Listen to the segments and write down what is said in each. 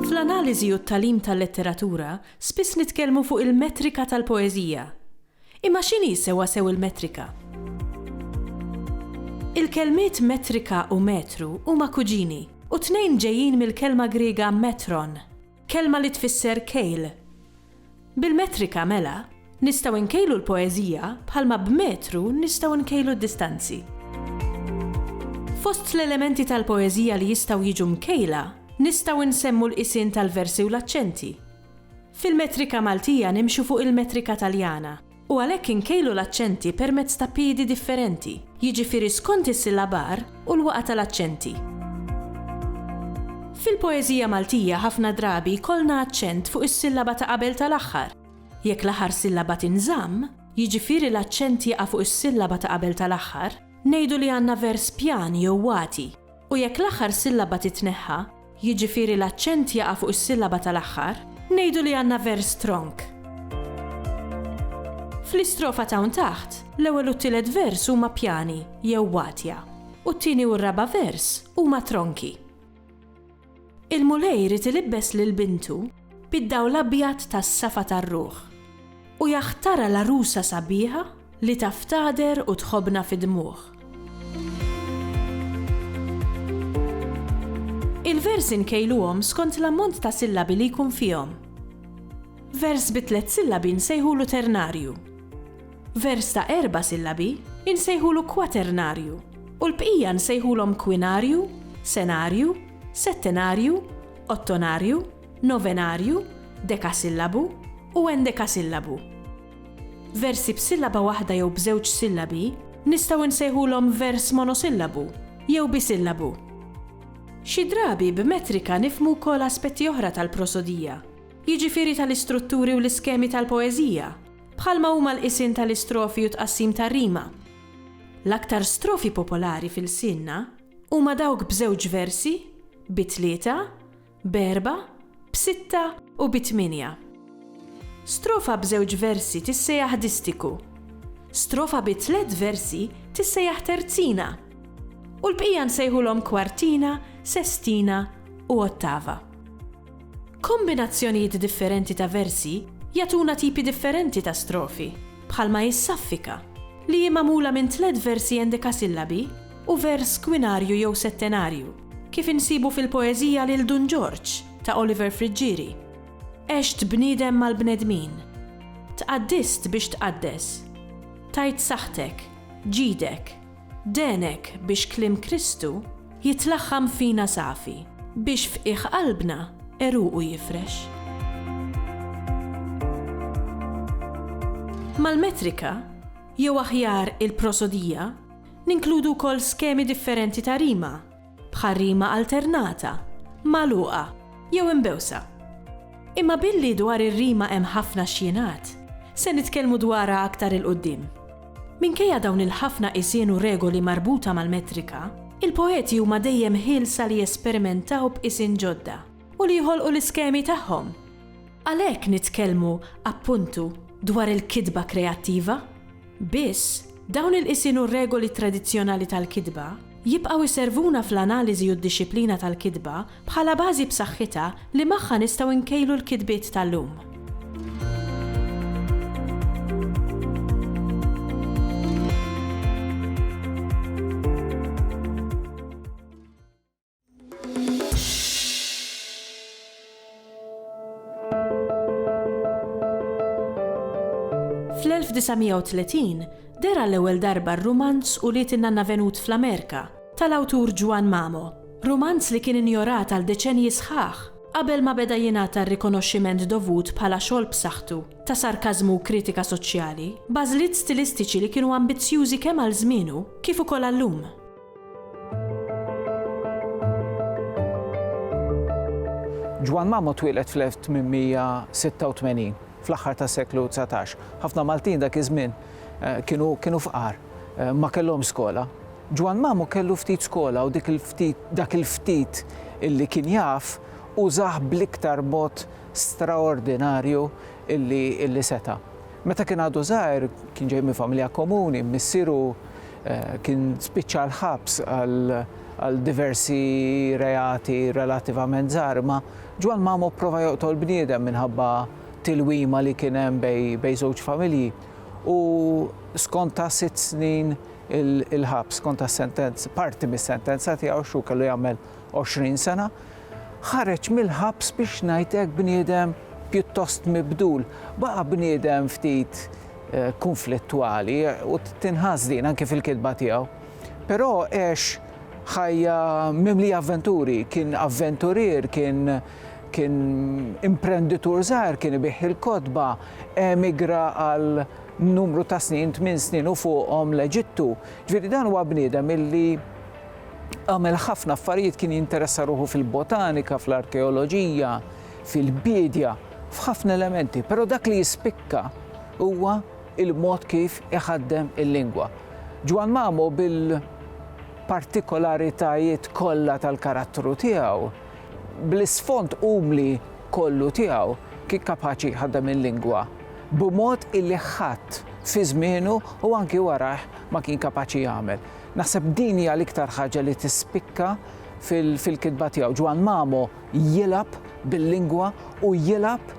Fl-analiżi u t-tagħlim tal-letteratura spiss nitkellmu fuq il-metrika tal-poeżija. Imma x'inhi sewwasew il-metrika? Il-kelmiet metrika u metru huma kuġini u t-tnejn ġejjin mill-kelma Griega metron, kelma li tfisser kejl. Bil-metrika, mela, nistgħu nkejlu l-poeżija bħalma b'metru nistgħu nkejlu d-distanzi. Fost l-elementi tal-poeżija li jistgħu jiġu mkejla, nistgħu nsemmu l-qisien tal-versi u l-aċċenti. Fil-metrika Maltija nimxu fuq il-metrika Taljana u għalhekk inkejlu l-aċċenti permezz ta' piedi differenti, jiġifieri skont is-sillabar u l-waqgħa tal-aċċenti. Fil-poeżija Maltija ħafna drabi jkollna aċċent fuq is-sillaba ta' qabel tal-aħħar. Jekk l-aħħar sillaba tinżamm, jiġifieri l-aċċent jaqa' fuq is-sillaba ta' qabel tal-aħħar, ngħidu li għandna vers pjan jew wagħti, u jekk l-aħħar sillaba titneħħa, jiġifieri l-aċċent jaqa' fuq is-sillaba tal-aħħar, ngħidu li għandna vers tronk. Fl-istrofa t'hawn taħt, l-ewwel u t-tielet vers huma pjani jew watja, u t-tieni u r-raba' vers huma tronki. Il-Mulej ried ilibbes lil bintu bid-dawl abjad tas-safa tar-ruħ, u jaħtarha l-għarusa sabiħa li taf tagħder u tħobbna fid-dmugħ. Il-versi nkejluhom skont l-ammont ta' sillabi li jkun fihom. Vers bi tliet sillabi nsejħulu ternarju. Vers ta' erba' sillabi insejħulu kwaternarju u l-bqija nsejħulhom kwinarju, senarju, settenarju, ottonarju, novenarju, dekasillabu u endekasillabu. Versi b'sillaba waħda jew b'żewġ sillabi nistgħu nsejħulhom vers monosillabu jew bisillabu. Xi drabi b'metrika nifhmu wkoll aspetti oħra tal-prosodija, jiġifieri tal-istrutturi u l-iskemi tal-poeżija, bħalma huma l-qisien tal-istrofi u t-tqassim tar-rima. L-aktar strofi popolari fi lsienna huma dawk b'żewġ versi, bi tlieta, b'erbgħa, b'sitta u bi tmienja. Strofa b'żewġ versi tissejjaħ distiku. Strofa bi tliet versi tissejjaħ terzina. U l-bqija nsejħulhom kwartina, sestina u ottava. Kombinazzjonijiet differenti ta' versi jagħtuna tipi differenti ta' strofi, bħalma hi s-saffika, li hi magħmula minn tliet versi endekasillabi u vers kwinarju jew settenarju, kif insibu fil-poeżija Lil Dun Ġorġ ta' Oliver Friggieri. Għext bniedem mal-bnedmin. Tqaddist biex tqaddes. Tajt saħħtek, ġidek, dehnek biex kliem Kristu jitlaħħam fina safi, biex f'qiegħ qalbna għeruqu jifrex. Mal-metrika, jew aħjar il-prosodija, Ninkludu wkoll skemi differenti ta' rima, bħal rima alternata, magħluqa, jew imbewsa. Imma billi dwar ir-rima hemm ħafna x'jingħad, se nitkellmu dwarha aktar 'il quddiem. Minkejja dawn il-ħafna qisien u regoli marbuta mal-metrika, il-poeti huma dejjem ħielsa li jesperimentaw b'qisien ġodda u li jħolqu l-iskemi tagħhom. Għalhekk nitkellmu, appuntu, dwar il-kitba kreattiva. Biss, dawn il-qisien u r-regoli tradizzjonali tal-kitba jibqgħu jservuna fl-analiżi u d-dixxiplina tal-kitba bħala bażi b'saħħitha li magħha nistgħu nkejlu l-kitbiet tal-lum. Fl-1930 deher għall-ewwel darba r-rumanz Ulied in-Nanna Venut fl-Amerika tal-awtur Ġwann Mamo, rumanz li kien injorat għal deċennji sħaħ qabel ma beda jingħata r-rikonoxximent dovut bħala xogħol b'saħħtu ta' sarkażmu u kritika soċjali, b'għażliet stilistiċi li kienu ambizzjużi kemm għal żmienu kif ukoll għal-lum. Ġwann Mamo twieled fl-1886, fl-aħħar tas-seklu 19. Ħafna Maltin dak iż-żmien eh, kienu kienu fqar, eh, ma kellhomx skola. Ġwann Mamo kellu ftit skola u dik il-ftit dak il-ftit illi kien jaf Użah bl-iktar mod straordinarju illi illi seta'. Meta kien għadu żgħir, kien ġej minn familja komuni, missieru kien spiċċa l-ħabs għal għal diversi reati relattivament żgħar, imma Ġwann Mamo pprova joqtol bniedem minħabba tilwima li kien hemm bejn bejn żewġ familji u skonta sitt snin il-ħabs, skonta s-sentenza, parti mis-sentenza tiegħu għax hu kellu jagħmel 20 sena. Ħareġ mill-ħabs biex ngħid hekk bniedem pjuttost mibdul. Baqa' bniedem ftit kunflittwali u tinħass din anki fil-kitba tiegħu. Però għex ħajja mimlija avventuri, kien avventurier, kien kien imprenditur żgħir, kien ibigħ il-kotba, emigra għal numru ta' snin, tminn snin u fuqhom l-Eġittu. Ġifieri dan huwa bniedem illi Għamel ħafna affarijiet, kien jinteressa ruħu fil-botanika, fl-arkeoloġija, fil-biedja, f'ħafna elementi, però dak li jispikka huwa il-mod kif iħaddem il-lingwa. Ġwann Mamo bil-partikolaritajiet kollha tal-karattru tiegħu, bl-isfond umli kollu tiegħu, kien kapaċi jħaddem il-lingwa b'mod illi ħadd fi żmienu u anki warajh ma kien kapaċi jagħmel. Naħseb din hija l-iktar ħaġa li tispikka fil-kitba tiegħu. Ġwann Mamo jilgħab bil-lingwa u jilgħab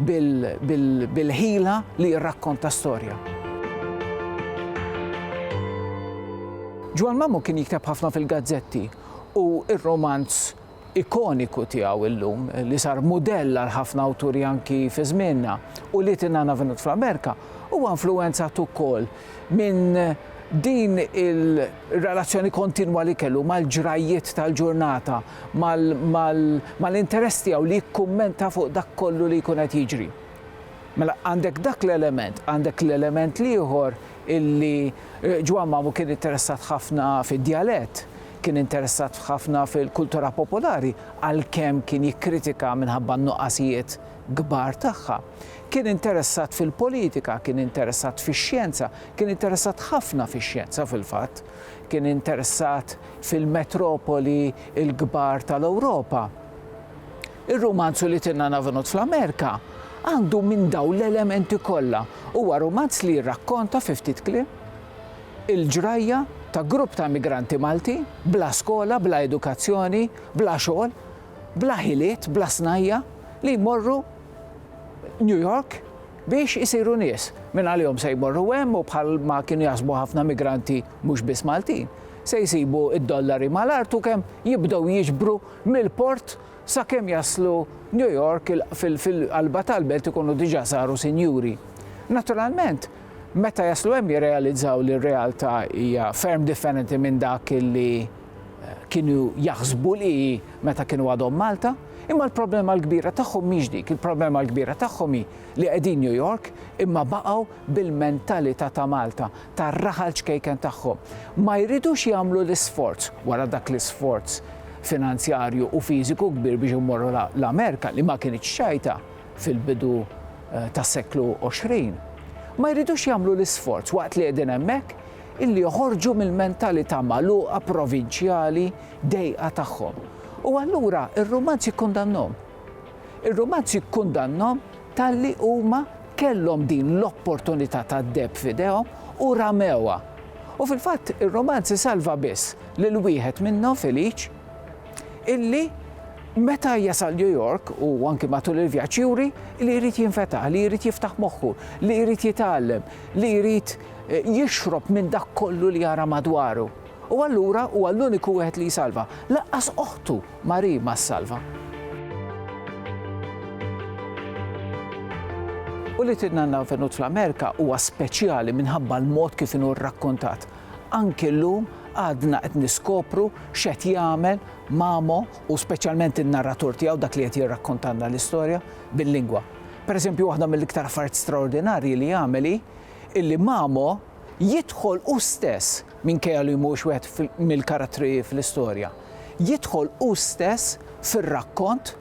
bil-ħila li jirrakkonta storja. Ġwann Mamo kien jikteb ħafna fil-gazzetti u r-rumanz ikoniku tiegħu illum, li sar mudell għal ħafna awturi anki fi żmienna, u li Tinana Venut fl-Amerika, huwa influwenzat ukoll minn din il-relazzjoni kontinwa li kellu mal-ġrajjiet tal-ġurnata, mal-interess tiegħu li jikkummenta fuq dak kollu li jkun qed jiġri. Mela għandek dak l-element, għandek l-element l-ieħor illi Ġwann Mamu kien interessat ħafna fid-djalett, Kien interessat ħafna fil-kultura popolari għalkemm kien jikkritika minħabba n-nuqqasijiet kbar tagħha. Kien interessat fil-politika, kien interessat fix-xjenza, kien interessat ħafna fix-xjenza fil-fatt. Kien interessat fil-metropoli l-kbar tal-Ewropa. Ir-rumanzu li Tinna Venut fl-Amerika għandu minn dawn l-elementi kollha. Huwa rumanz li jirrakkonta fi ftit kliem il-ġrajja ta' grupp ta' immigranti Maltin bla skola, bla edukazzjoni, bla xogħol, bla ħiliet, bla snajja' li jmorru New York biex isiru nies. Mingħalihom se jmorru hemm u bħal ma kienu jaħsbu ħafna migranti mhux biss Maltin, se jsibu d-dollari mal-art u kemm jibdew jiġbru mill-port sakemm jaslu New York fil-qalba tal-belt ikunu diġà saru sinjuri. Naturalment, Meta jaslu hemm jirrealizzaw li r-realtà hija ferm differenti minn dak li kienu jaħsbu li hi meta kienu għadhom Malta. Imma l-problema l-kbira tagħhom mhix dik, il-problema l-kbira tagħhom hi li qegħdin New York imma baqgħu bil-mentalità ta' Malta, tar-raħal ċkejken tagħhom. Ma jridux jagħmlu l-isforz, wara dak l-isforz finanzjarju u fiżiku kbir biex imorru l-Amerika li ma kinitx ċajta, fil-bidu tas-seklu 20, ma jridux jagħmlu l-isforz waqt li qegħdin hemmhekk illi joħorġu mill-mentalità magħluqa provinċjali dejqa tagħhom. U allura r-rumanz jikkundannhom. Ir-rumanz jikkundannhom talli huma kellhom din l-opportunità tad-deheb f'idejhom u ramewha. U fil-fatt ir-rumanz isalva biss lil wieħed minnhom, Feliċ, illi meta jasal New York u anki matul il-vjaġġ juri li jrid jinfetaħ, li jrid jiftaħ moħħu, li jrid jitgħallem, li jrid eh, jixrob minn dak kollu li jara madwaru. U allura huwa l-uniku wieħed li jsalva. Laqqas oħtu Marie ma ssalva. U li tidna venut fl-Amerika huwa speċjali minħabba l-mod kif inhu rrakkontat. Anki llum għadna qed niskopru x'qed jagħmel Mamo u speċjalment in-narratur tiegħu, dak li qed jirrakkontalna l-istorja, bil-lingwa. Pereżempju waħda mill-iktar affarijiet straordinarji li jagħmel hi illi Mamo jidħol hu stess, minkejja li mhuwiex wieħed mill-karattri fl-istorja, jidħol hu stess fir-rakkont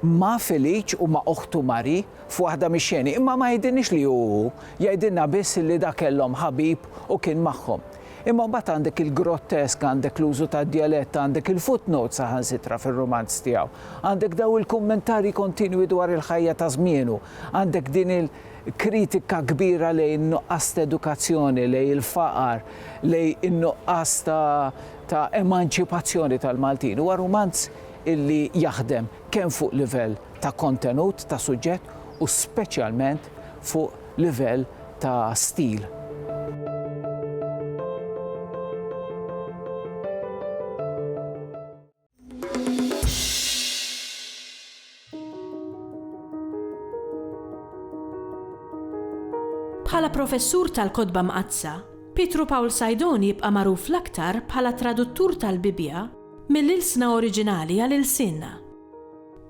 ma' Feliċ u ma' oħtu Marie f'waħda mix-xeni, imma ma jgħidilniex li hu hu, jgħidilna biss li dak kellhom ħabib u kien magħhom. Imma mbagħad għandek il-grottesk, għandek l-użu tad-djalett, għandek il-footnotes saħansitra fir-rumanz tiegħu. Għandek daw il-kummentarji kontinwi dwar il-ħajja ta' żmienu. Għandek din il-kritika kbira lejn in-nuqqas ta' edukazzjoni, lejn il-faqar, lejn in-nuqqas ta' ta' emanċipazzjoni tal-Maltin. Huwa rumanz illi jaħdem kemm fuq livell ta' kontenut, ta' suġġett u speċjalment fuq livell ta' stil. Bħala professur tal-Kotba Mqaddsa, Pietru Pawl Saydon jibqa' magħruf l-aktar bħala traduttur tal-Bibbja mill-ilsna oriġinali għal ilsienna.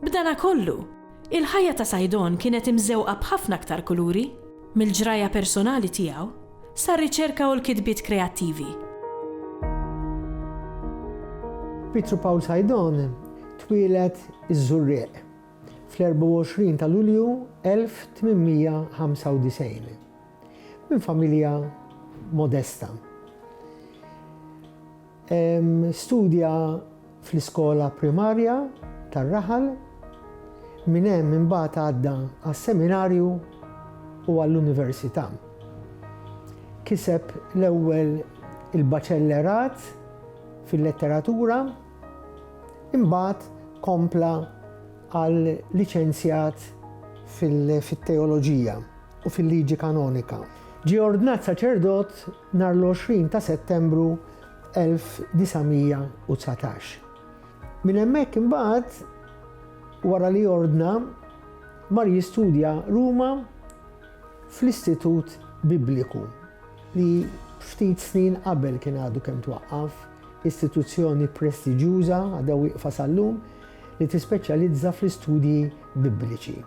B'danakollu, il-ħajja ta' Saydon kienet imżewqa b'ħafna aktar kuluri, mill-ġrajja personali tiegħu sar-riċerka u l-kitbiet kreattivi. Pietru Pawl Saydon twieled iż-Żurrieq fl-24 ta' Lulju 1895 minn familja modesta. Studja fl-iskola primarja tar-raħal, minn hemm imbagħad għadda għas-seminarju u għall-università. Kiseb l-ewwel il-baċellerat fil-letteratura, imbagħad kompla għal liċenzjat fit-teoloġija u fil-liġi kanonika. Ġie ordnat saċerdot nhar l-20 ta' Settembru 1919. Minn hemmhekk imbagħad, wara li ordna, mar jistudja Ruma fl-Istitut Bibliku li ftit snin qabel kien għadu kemm twaqqaf, istituzzjoni prestiġjuża għadha wieqfa sal-lum li tispeċjalizza fl-istudji Bibliċi.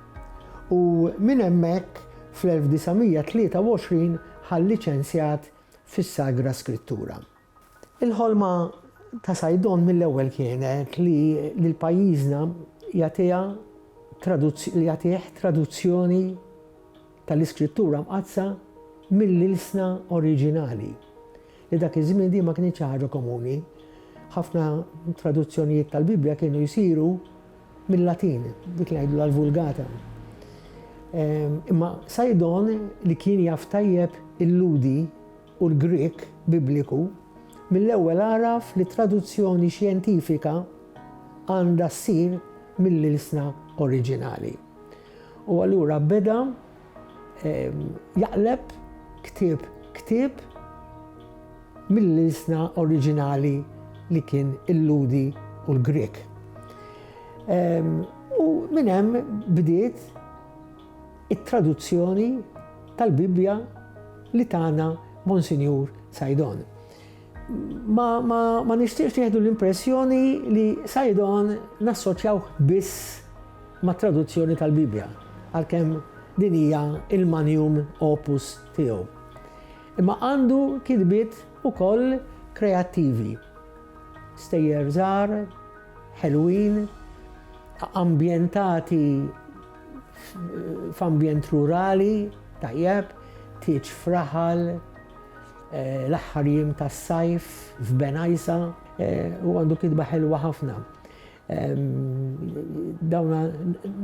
U minn hemmhekk fl-1923 ħa l-liċenzjat fis-Sagra Skrittura. Il-ħolma ta' Saydon mill-ewwel kienet li lil pajjiżna jagħtiha li jagħtih traduzzjoni tal-Iskrittura Mqaddsa mill-ilsna oriġinali, li dak iż-żmien din ma kinitx xi ħaġa komuni. Ħafna traduzzjonijiet tal-Bibbja kienu jsiru mil-Latin, dik li ngħidulha l-Vulgata. Imma Saydon li kien jaf tajjeb il-Lhudi u l-Grieg Bibliku, mill-ewwel għaraf li traduzzjoni xjentifika għandha ssir mill-ilsna oriġinali. U allura beda jaqleb ktieb ktieb mill-ilsna oriġinali li kien il-Lhudi u l-Grieg. U minn hemm bdiet it-traduzzjoni tal-Bibbja li tana Monsinjur Saydon. Ma, ma, ma nixtieqx nieħdu l-impressjoni li Saydon nassoċjawh biss mat-traduzzjoni tal-Bibbja, għalkemm din hija il-magnum opus tiegħu. Imma għandu kitbiet ukoll kreattivi. Stejjer żgħar, ħelwin, ambjentati f'ambjent rurali, tajjeb, tieġ f'raħal, eh, l-aħħar jiem tas-sajf f'Benajsa, eh, u għandu kitba ħelwa ħafna. Dawna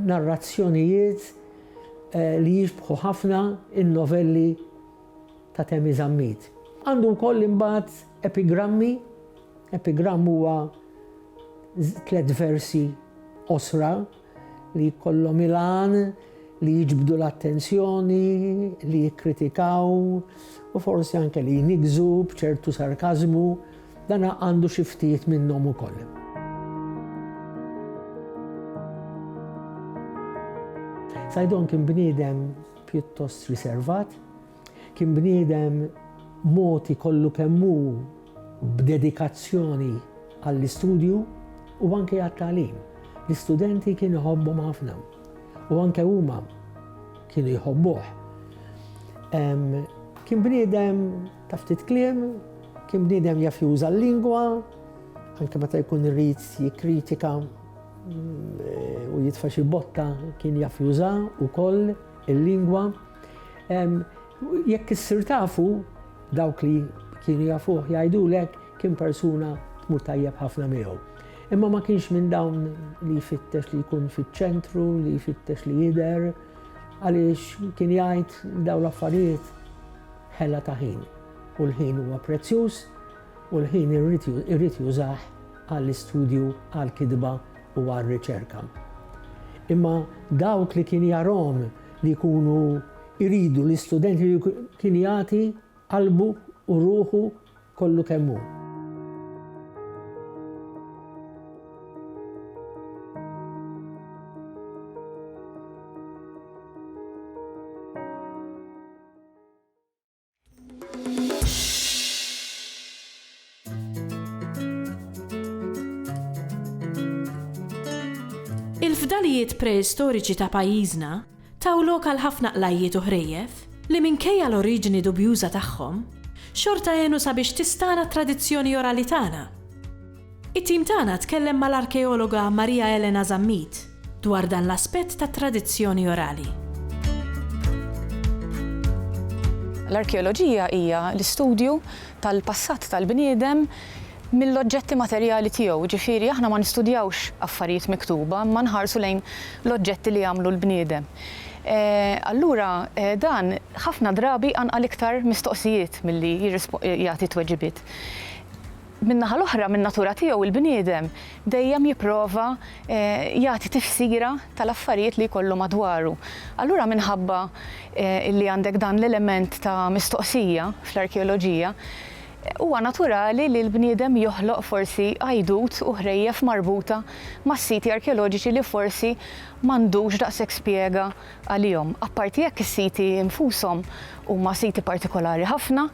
narrazzjonijiet eh, li jixbħu ħafna in-novelli ta' Temi Zammit. Għandu wkoll imbagħad epigrammi, epigramm huwa tlet versi qosra li jkollhom il-għan li jiġbdu l-attenzjoni, li jikkritikaw u forsi anke li jniggżu b'ċertu sarkażmu, dan għandu xi ftit minnhom ukoll. Saydon kien bniedem pjuttost riservat, kien bniedem mogħti kollu kemm hu b'dedikazzjoni għall-istudju u anke għat-tagħlim. L-istudenti kien iħobbhom ħafna u anke huma kienu jħobbuh. Kien bniedem ta' ftit kliem, kien bniedem jaf juża l-lingwa, anke meta jkun irid jikkritika u jitfa' xi botta kien jaf juża wkoll il-lingwa. Jekk issir tafu dawk li kienu jafuh jgħidulek kien persuna tmur tajjeb ħafna miegħu. Imma ma kienx minn dawn li jfittex li jkun fiċ-ċentru, li jfittex li jidher, għaliex kien jgħid dawn l-affarijiet ħela ta' ħin. U l-ħin huwa prezzjuż u l-ħin irid jużah għall-istudju, għall-kitba u għar-riċerka. Imma dawk li kien jarahom li jkunu jridu l-istudenti kien jagħti qalbu u ruħu kollu kemm hu. Il-fdalijiet preistoriċi ta' pajjiżna taw lok għal ħafna qlajjiet u ħrejjef li minkejja l-oriġini dubjuża tagħhom, xorta għenu sabiex tistagħna t-tradizzjoni orali tagħna. It-tim tagħna tkellem mal-arkeologa Maria Elena Zammit dwar dan l-aspett tat-tradizzjoni orali. L-arkeoloġija hija l-istudju tal-passat tal-bniedem mill-oġġetti materjali tiegħu, jiġifieri aħna ma nistudjawx affarijiet miktuba imma nħarsu lejn l-oġġetti li għamlu l-bniedem. Allura dan ħafna drabi jqanqal iktar mistoqsijiet milli jagħti tweġibiet. Min-naħa l-oħra, min-natura tiegħu il-bniedem dejjem jipprova jagħti tifsira tal-affarijiet li jkollu madwaru. Allura minħabba li għandek dan l-element ta' mistoqsija fl-arkeoloġija, huwa naturali li l-bniedem joħloq forsi għajdut u ħrejjef marbuta mas-siti arkeoloġiċi li forsi m'għandux daqshekk spjega għalihom. Apparti hekk is-siti nfushom huma siti partikolari ħafna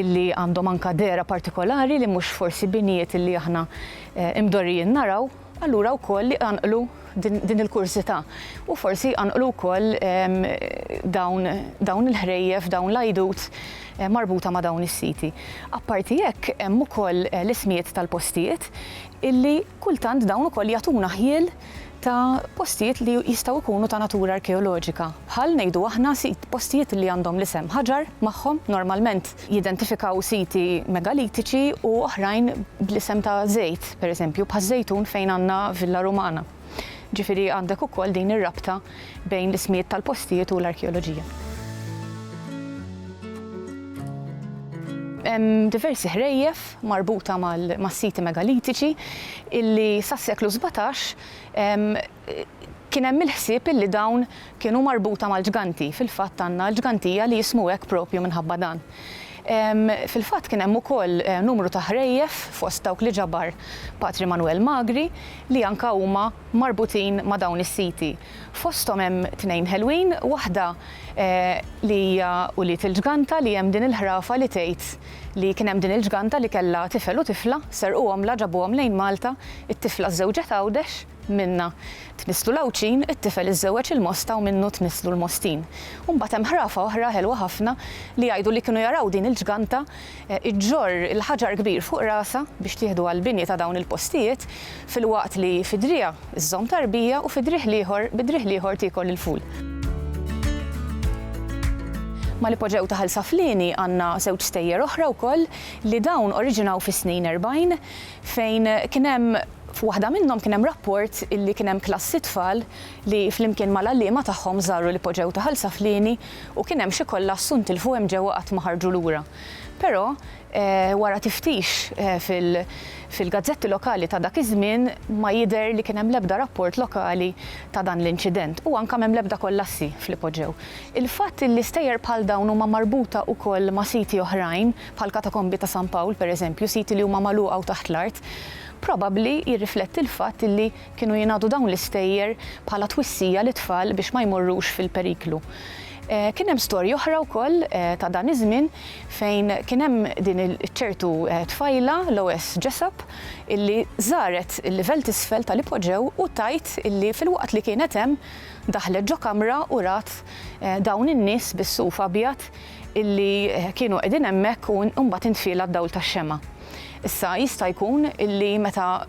illi għandhom anke dehra partikolari li mhux forsi binjiet illi aħna imdorrijin naraw, allura wkoll iqanqlu din il-kurżità u forsi jqanqlu wkoll dawn dawn il-ħrejjef, dawn l-għajdut marbuta ma' dawn is-siti. Apparti hekk hemm ukoll l-ismijiet tal-postijiet illi kultant dawn ukoll jagħtuna ħjiel ta' postijiet li jistgħu jkunu ta' natura arkeoloġika, bħal, ngħidu aħna, sit, postijiet li għandhom l-isem ħaġar magħhom, normalment jidentifikaw siti megalitiċi u oħrajn bl-isem ta' żejt, pereżempju, bħaż-Żejtun fejn għandna Villa Rumana. Ġifieri għandek ukoll din ir-rabta bejn l-ismijiet tal-postijiet u l-arkeoloġija. Hemm diversi ħrejjef marbuta mas-siti megalitiċi illi sas-seklu 17 kien hemm il-ħsieb illi dawn kienu marbuta mal-ġganti. Fil-fatt għandna l-Ġgantija li jismu hekk proprju minħabba dan. Fil-fatt kien hemm ukoll numru ta' ħrejjef fost dawk li ġabar Patri Manuel Magri li anke huma marbutin ma' dawn is-siti. Fosthom hemm tnejn ħelwin, waħda li hija ulied il-ġganta li hemm din il-ħrafa li tgħid li kien hemm din il-ġganta li kellha tifel u tifla, serquhomlha ġabuhom lejn Malta, it-tifla żżewġet Għawdex, minnha tnisslu l-Għawdxin, it-tifel iżżewweġ il-Mosta u minnu tnisslu l-Mostin. U mbagħad hemm ħrafa oħra ħelwa ħafna li jgħidu li kienu jaraw din il-ġganta iġġorr il-ħaġar kbir fuq rasha biex tieħdu għall-bini ta' dawn il-postijiet, filwaqt li fi driegħa żżomm tarbija u fi driegħ l-ieħor bi driegħ l-ieħor tiekol il-ful. Mal-ipoġew ta' Ħal Saflieni għandna żewġ stejjer oħra wkoll li dawn oriġinaw fis-snin 40 fejn kien hemm f'waħda minnhom kien hemm rapport illi kien hemm klassi tfal li flimkien mal-għalliema tagħhom żaru l-ipoġew ta' Ħal Saflieni u kien hemm xi kollass u ntilfu hemm ġewwa qatt ma ħarġu lura. Però wara tiftix fil-gazzetti lokali ta' dak iż-żmien ma jidher li kien hemm l-ebda rapport lokali ta' dan l-inċident u anke m'hemm l-ebda kollassi fl-ipoġew. Il-fatt li stejjer bħal dawn huma marbuta wkoll ma' siti oħrajn, bħall-katakombi ta' San Pawl pereżempju, siti li huma magħluqa u taħt l-art, probabbli jirrifletti l-fatt li Kienu jingħadu dawn l-istejjer bħala twissija lit-tfal biex ma jmorrux fil-periklu. Kien hemm storja oħra wkoll ta' dan iż-żmien fejn kien hemm din iċ-ċertu tfajla, Lois Jessup, illi żaret il-livell t'isfel tal-ipoġew u tgħid illi filwaqt li kienet hemm daħlet ġo kamra u rat dawn in-nies bis-suf abjad illi kienu qegħdin hemmhekk u mbagħad intfielha d-dawl tax-xemgħa. Issa jista' jkun illi meta.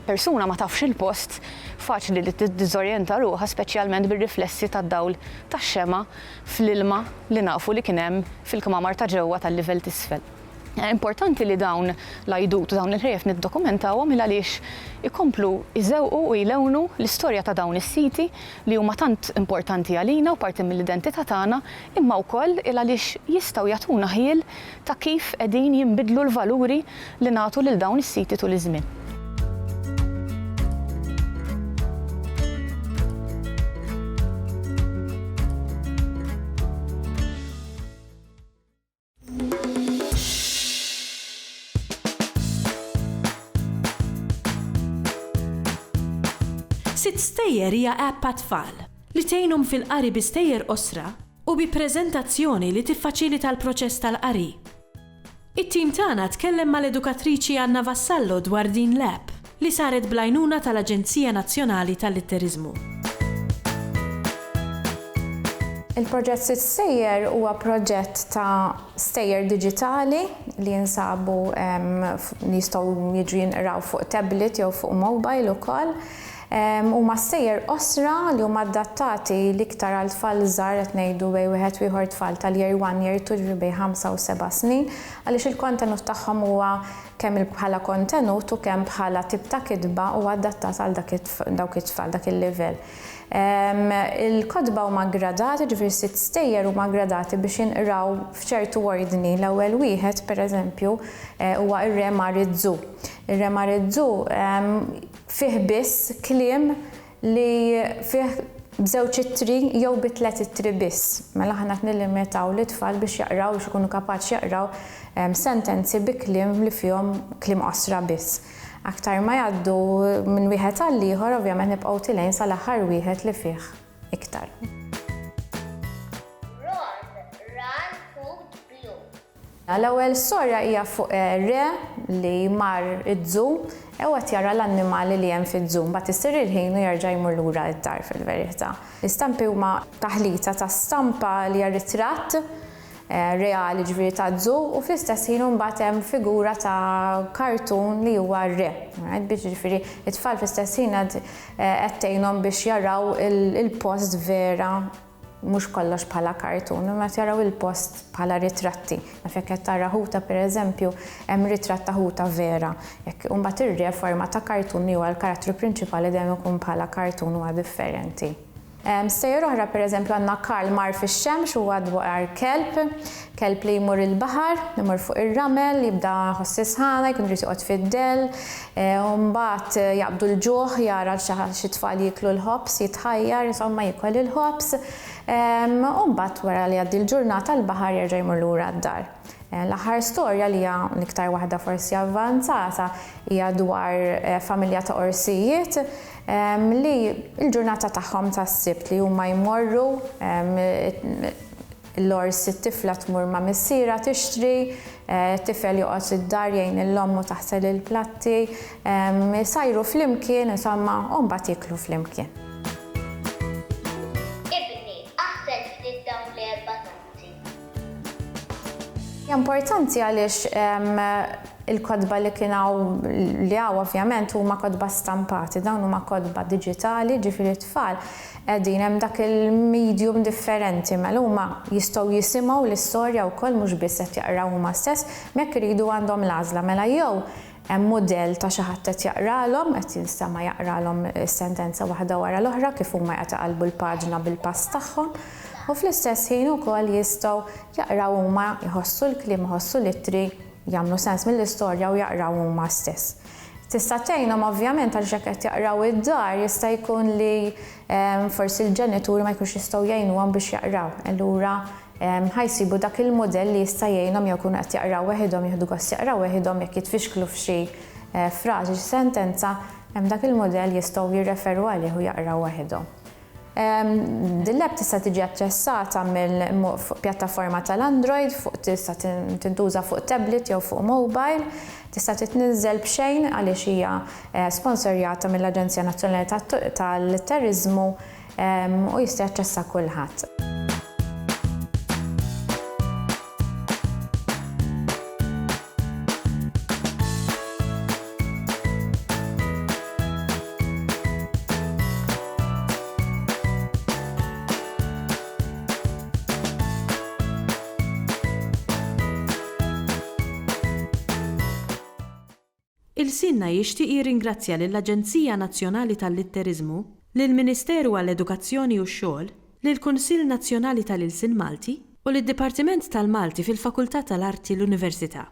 persuna ma tafx il-post, faċli li tiddiżorjenta ruħha speċjalment bir-riflessi tad-dawl tax-xemgħa fl-ilma li nafu li kien hemm fil-kmamar ta' ġewwa tal-livell t'isfel. Importanti li dawn l-għajdut u dawn il-ħrejjef niddokumentawhom il għaliex ikomplu jżewqu u jlewnu l-istorja ta' dawn is-siti li huma tant importanti għalina u parti mill-identità tagħna imma wkoll il għaliex jistgħu jagħtuna ħjiel ta' kif qegħdin jinbidlu l-valuri li nagħtu lil dawn is-siti tul iż-żmien. Sitt Stejjer hija app għat-tfal li tgħinhom fil-qari bi stejjer qosra u bi preżentazzjoni li tiffaċilita l-proċess tal-qari. It-tim tagħna tkellem mal-edukatriċi Anna Vassallo dwar din l-app li saret bl-għajnuna tal-Aġenzija Nazzjonali tal-Litteriżmu. Il-proġett Sitt Stejjer huwa proġett ta' stejjer diġitali li jinsabu li jistgħu jiġu jinqraw fuq tablet jew fuq mobile ukoll. Huma stejjer qosra li huma adattati l-iktar għal tfal żgħar, qed ngħidu bejn wieħed u ieħor tfal tal-year one, year two, jiġifieri bejn ħamsa u seba' snin, għaliex il-kontenut tagħhom huwa kemm bħala kontenut u kemm bħala tip ta' kitba huwa adattat għal dawk it-tfal, dak il-livell. Il-kotba huma ggradati, jiġifieri sitt stejjer huma ggradati biex jinqraw f'ċertu ordni. L-ewwel wieħed, pereżempju, huwa Ir-Re Mar iż-Zoo. Ir-Re Mar iż-Zoo fih biss kliem li fih b'żewġ ittri jew bi tlett ittri biss. Mela aħna qed nillimitaw lit-tfal biex jaqraw, biex ikunu kapaċi jaqraw sentenzi bi kliem li fihom kliem qosra biss. Aktar ma jgħaddu minn wieħed għall-ieħor ovvjament nibqgħu tilgħin sal-aħħar wieħed li fih iktar. Ron ra l-ħut blu. L-ewwel storja hija fuq re li mar iż-zoo u qed jara l-annimali li hemm fiż-zoo. Mbagħad isir il-ħin u jerġa' jmur lura d-dar fil-verità. L-istampi huma taħlita ta' stampa li hija ritratt reali ġifieri ta' zoo u fl-istess ħin imbagħad hemm figura ta' cartoon li huwa r-re. Alright? Biex ġifieri it-tfal fl-istess ħin qed qed tgħinhom biex jaraw il-post vera mhux kollox bħala cartoon, imma qed jaraw il-post bħala ritratti. Naf jekk qed tara ħuta pereżempju, hemm ritratt ta' ħuta vera. Jekk imbagħad ir-re forma ta' cartoon li huwa l-karattru prinċipali dejjem ikun bħala cartoon huwa differenti. Stejjer oħra pereżempju għandna Karl mar fix-xemx huwa dwar kelb, kelb li jmur il-baħar, imur fuq ir-ramel, jibda jħoss is-sħana, jkun irid joqgħod fid-dell, u mbagħad jaqbdu l-ġuħ, jara xi tfal jieklu l-ħobż, jitħajjar, insomma jiekol il-ħobż, u mbagħad wara li jgħaddi l-ġurnata l-baħar jerġa' jmur lura d-dar. L-aħħar storja li hija l-iktar waħda forsi avvanzata hija dwar familja ta' orsijiet li l-ġurnata tagħhom tas-Sibt li huma jmorru l-ors it-tifla tmur ma' missierha tixtri, it-tifel joqgħod id-dar jgħin lil ommu taħsel il-platti, isajru flimkien insomma u mbagħad jieklu flimkien. Ibni, aħsel ftit dawn l-erba' tazzi. Hija importanti għaliex il-kotba li kien hawn li hawn ovvjament huma kotba stampati, dawn huma kotba diġitali, ġifieri t-tfal qegħdin hemm dak il-medium differenti mela huma jistgħu jisimgħu l-istorja wkoll mhux biss qed jaqraw huma stess, imma jekk iridu għandhom l-għażla mela jew Hemm mudell ta' xi ħadd qed jaqralhom, qed jinstema' jaqralhom is-sentenza waħda wara l-oħra kif huma qed iqallbu l-paġna bil-pass tagħhom, u fl-istess ħin ukoll jistgħu jaqraw huma, jħossu l-kliem, iħossu l-ittri, jagħmlu sens mill-istorja u jaqraw huma stess. Tista' tgħinhom ovvjament għaliex jekk qed jaqraw id-dar jista' jkun li forsi l-ġenituri ma jkunux jistgħu jgħinuhom biex jaqraw. Allura Ħa jsibu dak il-mudell li jista' jgħinhom jew ikunu qed jaqraw weħidhom, jieħdu gost jaqraw weħidhom jekk jitfixklu f'xi frażi, xi sentenza, hemm dak il-mudell jistgħu jirreferu għalih u jaqraw weħidhom. Din l-app tista' tiġi aċċessata mill fuq pjattaforma tal-Android, fuq tista' tintuża fuq tablet jew fuq mobile, tista' titniżżel b'xejn għaliex hija sponsorjata mill-Aġenzija Nazzjonali tal-Litteriżmu u jista' jaċċessa kulħadd. Ilsienna jixtieq jirringrazzja lill-Aġenzija Nazzjonali tal-Litteriżmu, lill-Ministeru għall-Edukazzjoni u x-Xogħol, lill-Kunsill Nazzjonali tal-Ilsien Malti u lid-Dipartiment tal-Malti fil-Fakultà tal-Arti l-Università.